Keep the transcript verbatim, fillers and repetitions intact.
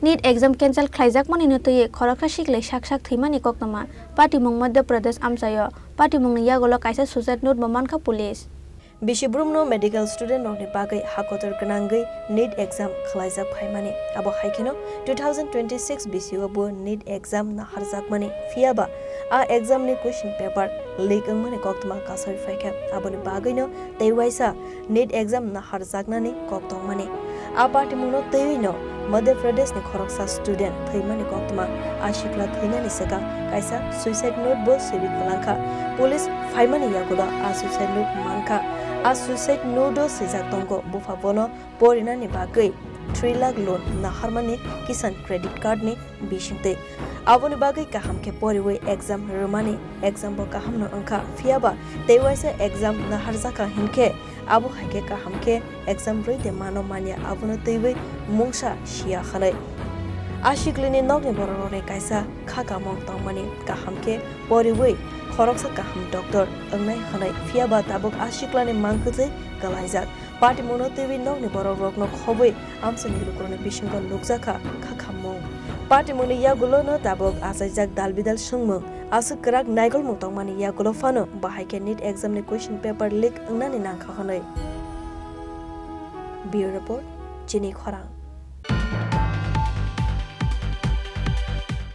NEET exam cancel khlaijakmani no twiwi khoroksa siklai sak sak thwimani koktwma. Patimung Madhya Pradesh amchaio. Patimungni yagulo kaisa suicide note bo mankha police. Bisi brumno medical student rokni bagwi hakotor gwnangwi NEET exam khwlaijak phaimani. Abo hai kheno two thousand twenty-six bisio bo NEET exam naharjakmani. Phiyaba a exam ni question paper leak wngmani koktwma kasai phaikha. Aboni bagwino tei waisa NEET exam naharjaknani kok tongmani. A patimungno twiwino Madhya Pradesh ni khoroksa student thwimani koktwma. A sikla thwinani swkang kaisa suicide note bo swiwi kwlangkha. Police phaimani yagulo a suicide note mankha. A suicide note o swijak tongo, bupha bono porinani bagwi three lakh loan naharmani Kisan credit card ni bisingtwi. Aboni bagwi kaham khe poriwi exam rwmani. Exam bo kaham no wngkha, phiyaba tei waisa exam naharjakha hinkhe abo hai khe kaham khe exam rwi de mano manya, abono twiwi mungsa siya hwnwi. A siklini nokni borok rokni kaisa kha kamung tongmani, kaham khe poriwi khoroksa kaham doctor wngnai hwnwi, phiyaba tabuk a siklani mang kwchwi kwlaijak. Patimungno twiwi nokni borok rokno khobwi amchaini lukurokni bisingo nukjakha kha khammung. Patimungni yagulono tabuk achaijak dal bidal swngmung, aswk kwrak naigolmung tongmani yagulo phano bahai khe NEET exam ni question paper leak wngnani nangkha hwnwi. Bureau Report, Chini Khorang.